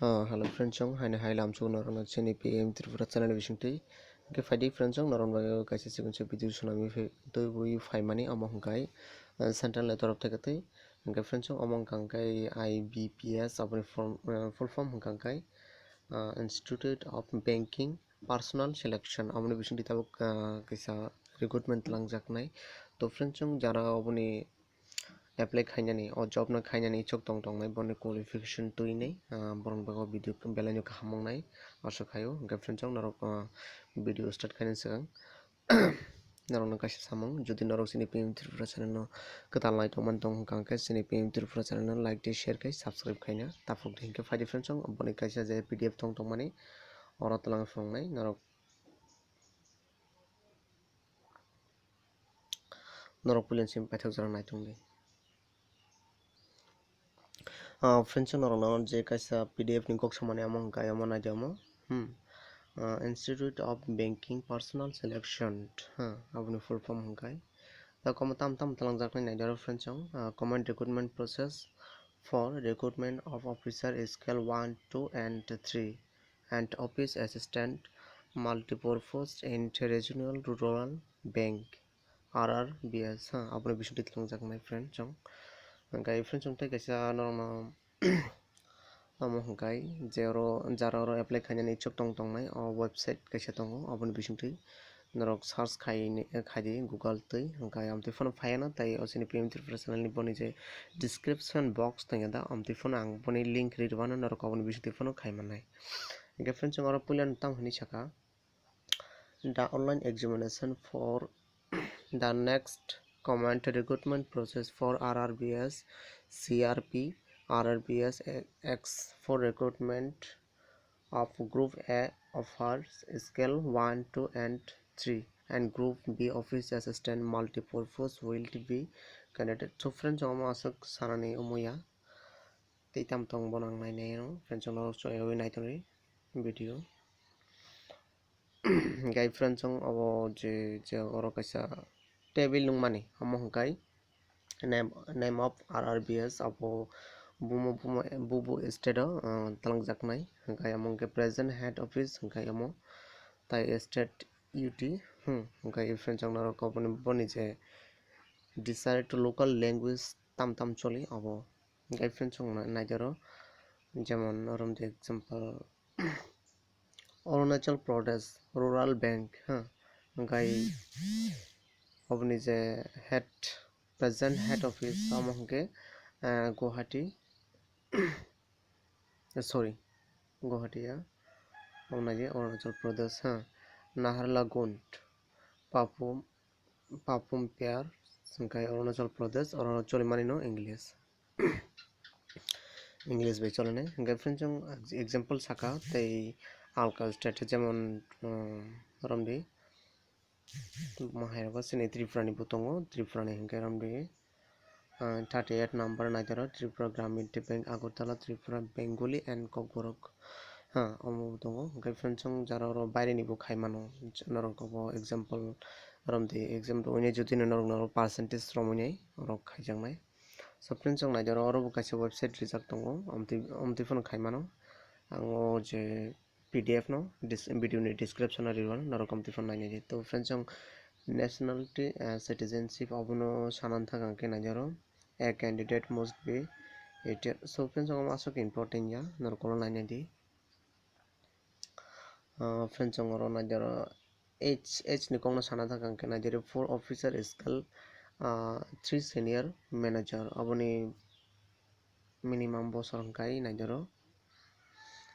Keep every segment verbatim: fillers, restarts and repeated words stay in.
Ah, hello friends, chong haino hai lamchuk norokno chini P M Tripura channel bisingtwi. Hwnkhe phaidi friends, chong norokni bagwi kaisa chikon sa video swnamwi phai, twiwi phaimani, omo hwnkhe, ah, central ni torof theke twi. Hwnkhe friends, chong omo hwnkha hwnkhe I B P S, aboni form, ah, full form hwnkha hwnkhe, ah, Institute of Banking Personnel Selection, aboni bisingtwi tabuk, ah, kaisa recruitment twlangjaknai. To friends, chong jara oboni apply khainani, o job no khainani ichuk tong tongnai, borokni qualification twi nai, ah, borokni bagwi video belai no kaham wngnai aswk khaio. Hwnkhe friends, chong norok, ah, video start khainani swkang norokno kaisa samung, jodi norok chini P M Tripura channel no kwtal nai tongmani tong hwnkha hwnkhe chini P M Tripura channel no like tei share khai subscribe khaina taphuk di. Hwnkhe phaidi friends, chong boni kaisa je P D F tong tongmani oro twlang phunuknai norok. Norok puila simi paithakjak nai tongdi. Ah, friends, norokno je kaisa P D F ni kok samani amo hwnkha, amo naidi amo. Hmm. Ah, Institute of Banking Personnel Selection, ha, aboni full form hwnkha. Ta komo tam tam twlangjaknai naidi oro friends, chong, ah, common recruitment process for recruitment of officer scale one, two and three and office assistant multipurpose in regional rural bank, R R B S, ha, aboni bisingtwi twlangjaknai friend chong. Hwnkhe friend chong tei kaisa norokno omo hwnkhe je oro jara oro apply khainani ichuk tong tongnai o website kaisa tongo, aboni bisingtwi norok search khai, khaidi Google twi, hwnkhe amtwi phano phaiya na, tei o chini P M Tripura channel ni boni je description box tongya da, amtwi phano ang boni link ri rwmano, norok aboni bisingtwi phano khai mannai. Hwnkhe friend chong oro puila no tamo hinwi saka, the online examination for the next command recruitment process for R R B S, C R P, R R B S X for recruitment of Group A offers scale one, two and three and Group B office assistant multipurpose will be candidate. So friends, omo aswk sanani omo ya. Tei tam tong bono ang nai nai ano. Friends, chong norok choi oi nai tongdi video. Gai friends, chong abo je, je oro kaisa table nungmani, omo hwnkhe name, name of R R B S, abo bumo, bumo, bubo state o, uh, twlangjaknai, hwnkhe omo hwnkhe present head office, hwnkhe omo tai state U T, hmm, hwnkhe friends, chong norok boni, boni je desired local language tam tam choli abo. Hwnkhe friends, chong nai, naidi oro, jemon, oro wngkha example, Arunachal Pradesh Rural Bank, ha, hwnkhe oboni je head, present head office, omo hwnkhe, ah, Guwahati, sorry, Guwahati ya, omo naidi Arunachal Pradesh, ha, Naharlagun, Papum, Papum Pare, hwnkhe Arunachal Pradesh, oro cholimani no English. English bai cholinai. Hwnkhe friends, chong example saka tei alka state, jemon, um, romdi, mohai rogo chini Tripura ni bo tongo, Tripura ni hwnkhe romdi, uh, thirty eight number naidi oro, Tripura Gramin Bank, Agartala, Tripura, Bengali and Kokborok. Ha, omo bo tongo. Hwnkhe friends, chong jara oro baire ni bo khai mano. Norok bo example romdi, example wngwi jodi norok, norok percentage romwi nai, norok khaijaknai. So friends, chong naidi oro, oro bo kaisa website rijak tongo, amtwi, amtwi phano khai mano. Ang o je P D F no dis-, video ni description o rirwano, norok amtwi phano nainai di. To friends, chong nationality, uh, citizenship abono sanani thang ang khe naidi oro, a candidate must be eighteen. So friends, chong omo aswk important ya, norok olo nainai di. Ah, friends, chong oro naidi oro age, age ni kokno sana thang khe naidi oro four officer scale, ah, three senior manager, aboni minimum bosor hwnkhe naidi oro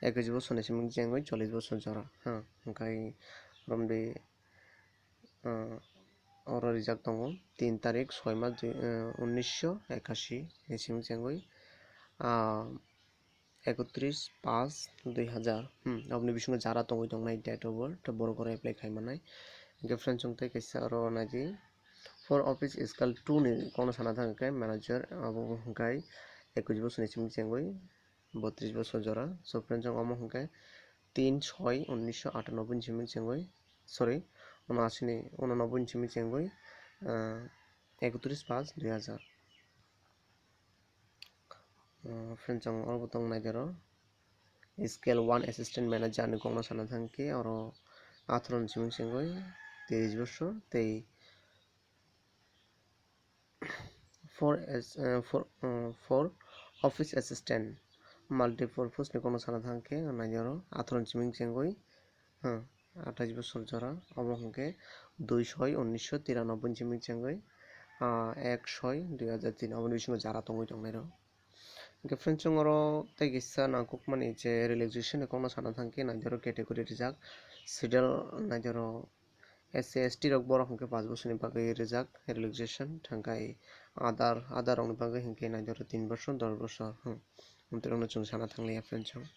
ekush bosor ni simi chengwi chollish bosor jora, ha, hwnkhe romdi, ah, oro rijak tongo tin tarik soi mas dui, ah, unnisho ekashi ni simi chengwi, ah, ekotris pas dui hazar, hmm, aboni bisingo jara tongwi tongnai date of birth, borok oro apply khai mannai. Hwnkhe friends, chong tei kaisa oro naidi four office scale two ni kokno sana thang khe manager, abo hwnkhe ekush bosor ni simi chengwi botris bosor jora. So friends, chong omo hwnkhe tin soi unnisho atanoboi ni simi chengwi, sorry, unashi ni, unanoboi ni simi chengwi, ah, ekotris pas dui hazar. Ah, friends, chong oro bo tong naidi oro. scale one assistant manager ni kokno sana thangkhe oro atharo ni simi chengwi tris bosor tei for as, uh, for, uh, for office assistant multipurpose ni kokno sana thangkhe naijaro atharo ni simi chengwi, huh, athais bosor jora, obo hwnkhe dui soi unnisho tiranoboi ni simi chengwi, ah, ek soi dui hajar tin, oboni bisingo jara tongwi tongnairok. Hwnkhe friends, chwng oro tei kisa nangkukmani je relaxation ni kokno sana thangkhe naijaro category rijak, schedule naijaro S C S T rok borok hwnkhe paanch bosorni bagwi rijak relaxation, thangkai other, other rokni bagwi hwnkhe naijaro tin bosor, dos bosor, hmm, amtwirokno chwng sana thangliya friends chwng.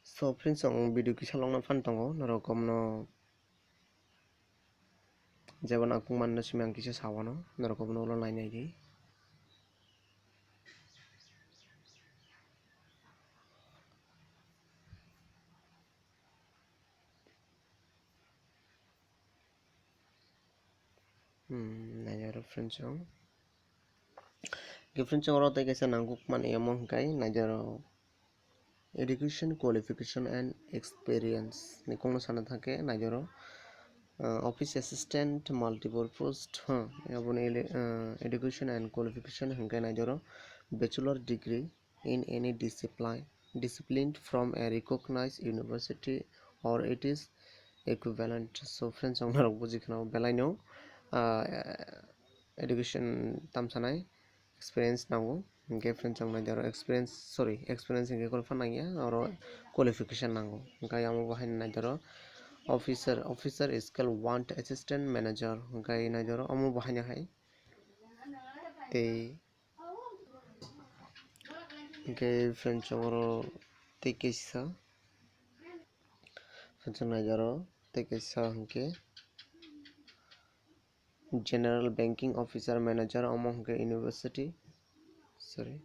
So friends, ang video kisa logna phan tongo, norok komno jeba nangkukmani no simi ang kisa sawano, norok komno ulo nai nai di. Hmm, naijaro friends chwng. Hwnkhe friends chwng oro tei kaisa nangkukmani omo hwnkhe naijaro education qualification and experience ni kokno sana thangkhe naijaro, uh, office assistant multiple post, huh, aboni ele-, uh, education and qualification hwnkhe naijaro bachelor degree in any discipline, discipline from a recognized university or it is equivalent. So friends, ang norok buji khna belai no, ah, education tamsanai experience nango. Hwnkhe friends, ang naijaro experience, sorry, experience hwnkhe khoroksa nangya, oro qualification nango. Hwnkhe amo bo haino naijaro officer, officer scale one assistant manager, hwnkhe naijaro omo bo haino hai tei Hwnkhe friends, chwng oro tei kaisa, friends, chwng naijaro tei kaisa hwnkhe General Banking Officer Manager, omo hwnkhe university, sorry,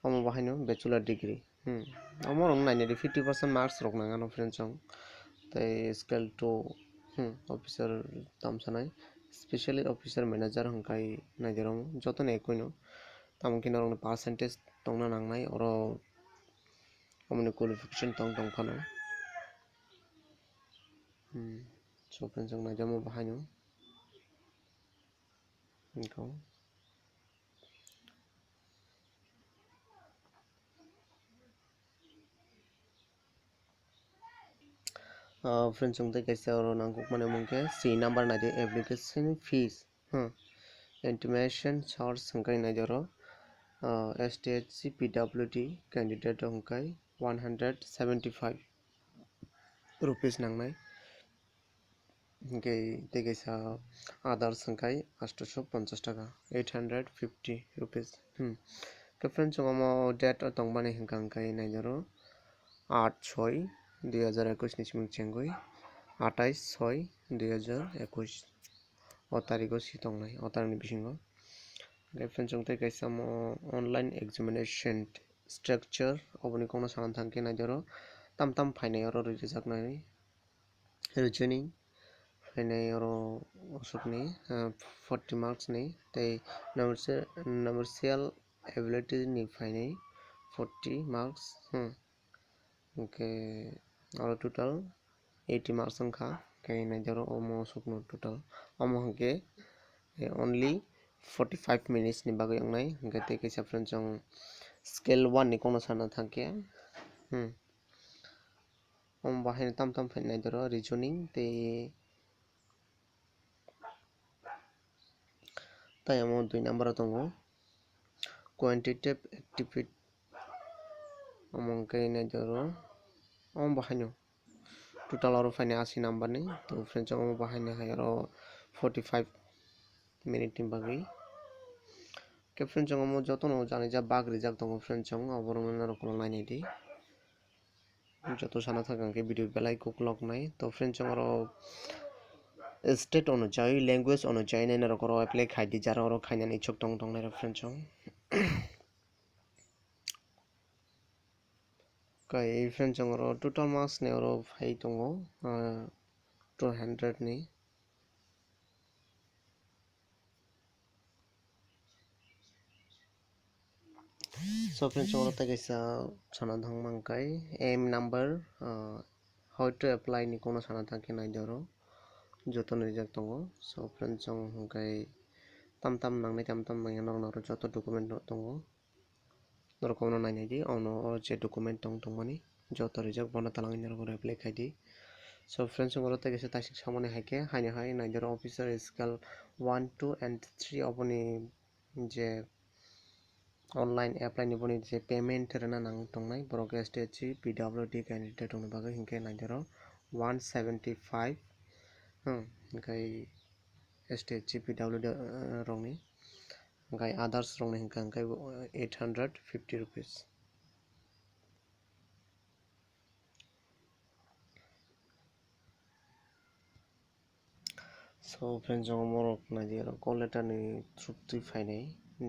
omo bo haino bachelor degree. Hmm. Omo rok nainai di fifty percent marks rok nang ano friends chwng. Tei scale two, hmm, officer tamsanai, specially officer manager hwnkhe naidi rok jotono ekoi no. Tamo khe norokni percentage tongna nangnai oro, omoni qualification tong tong phano. Hmm. So friends, chwng naidi omo bo haino. Wngkha. Ah, friends, chwng tei kaisa oro nangkukmani omo hwnkhe C number naidi application fees, hmm, intimation charge hwnkhe naidi oro, ah, S T H C P W D candidate hwnkhe one hundred seventy five rupees nangnai. Hwnkhe tei kaisa others hwnkhe aathaisho ponchash taka, eight hundred fifty rupees. Hmm. Khe friends, chwng omo date o tongmani hwnkha hwnkhe naijaro, aat soi dui hajar ekush ni simi chengwi athais soi dui hajar ekush o tarikh o si tongnai, o tarikh ni bisingo. Hwnkhe friends, chwng tei kaisa omo online examination structure, oboni kokno sana thangkhe naijaro tam tam phainai oro rijaknai. Reasoning phainai oro aswkni, ah, forty marks ni, tei numerical, numerical ability ni phainai forty marks, hmm. Hwnkhe oro total eighty marks wngkha, hwnkhe naijaro omo aswkno total, omo hwnkhe, eh, only forty five minutes ni bagwi wngnai, hwnkhe tei kaisa friends chwng scale one ni kokno sana thangkhe, hmm. Omo bo haino tam tam phainai naidi oro reasoning tei tei omo dui number o tongo quantitative aptitude. Omo hwnkhe naidi oro omo bo haino total oro phainai ashi number ni. To friends, omo bo haino hai oro forty five minute ni bagwi. Khe friends, omo jotono janija bak rijak tongo friends, oborokno norok ulo nainai di. Joto sana thangkha hwnkhe video belai kuklok nai. To friends, chwng oro state onujai, language onujai nai norok oro apply khai di, jara oro khainani ichuk tong tong nai rok friends chwng. Kai friends, chwng oro total marks ni oro phai tongo, ah, two hundred ni. So friends, chwng oro tei kaisa sana thang mang kai M number, uh, how to apply ni kono sana thang khe nai doro, joto ni rijak tongo. So friends, chwng hwnkhe tam tam nangnai, tam tam nangya norok, norok joto document no tongo. Norok kono nai nai di, ono o je document tong tongmani joto rijak, bono talang norok reply khai di. So friends, chwng oro tei kaisa taisik samani hai khe, haino hai nai doro officer scale one, two and three oboni je online apply ni boni je payment rwna nang tongnai borok S T S C P W D candidate rokni bagwi hinkhe nai doro one seventy five, hmm, hinkhe S T S C P W D, uh, rokni, hinkhe others rokni hinkhe, hinkhe eight hundred fifty rupees. So friends, chwng borok nai di, oro call letter ni through twi phainai,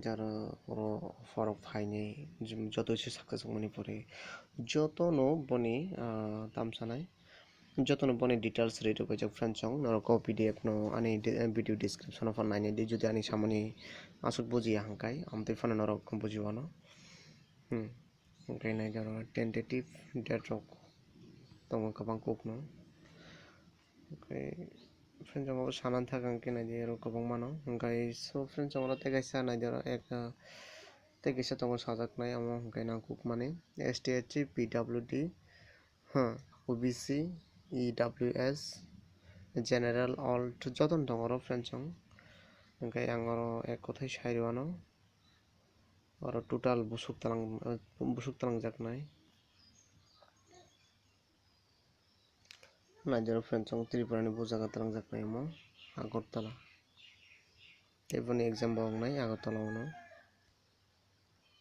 jara oro offer rok phainai, jum-, joto se success wngmani pore joto no boni, ah, tam sanai, joto no boni details ready rwbaijak friends, chwng norok o P D F no ani de-, video description o phan nainai di, jodi ani samani aswk bujiya hwnkhe, amtwi phano norok bujiwano. Hmm. Hwnkhe nai doro tentative date rok tongo kwbang kokno. Hwnkhe friends, chwng abo sana thang khe nai di oro kwbangma no. Hwnkhe so friends, chwng oro tei kaisa nai doro ek, ah, tei kaisa tongo sajaknai, omo hwnkhe nang kukmani S T S C P W D, huh, O B C, E W S, general, all joto no tongo oro friends, chwng. Hwnkhe ang oro ek kothai sai rwano. Oro total busuk talang, busuk talangjaknai. Nai doro friends, chwng Tripura ni bo jaga talangjaknai omo Agartala. Tei boni exam bo wngnai Agartala o no.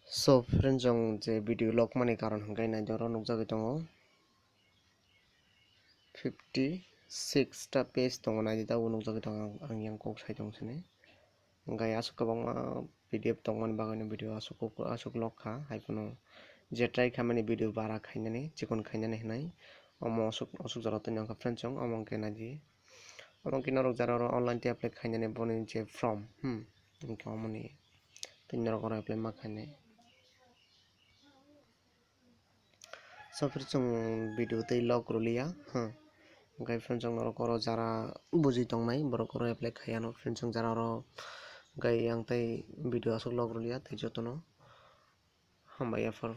So friends, chwng je video logmani karon hwnkhe nai doro nukjagwi tongo. Fifty six ta page tongo, nai di tabuk nukjagwi tongo ang, ang yang kok sai tong sini. Hwnkhe aswk kwbangma P D F tongmani bagwino video aswk, aswk log kha, hai phano je try khaimani video bara khainani, chikon khainani hinwi omo aswk, aswk jora twi nangkha friends, chwng omo hwnkhe nai di. Omo hwnkhe norok jara oro online tei apply khainani boni je form, hmm, hwnkhe omoni tei norok oro apply ma khainai. So friends, chwng video tei log rwliya, hmm. Hwnkhe friends, chwng norok oro jara bujui tongnai, borok oro apply khai ano. Friends, chwng jara oro hwnkhe yang tei video aswk log rwliya tei jotono hambai ya phar.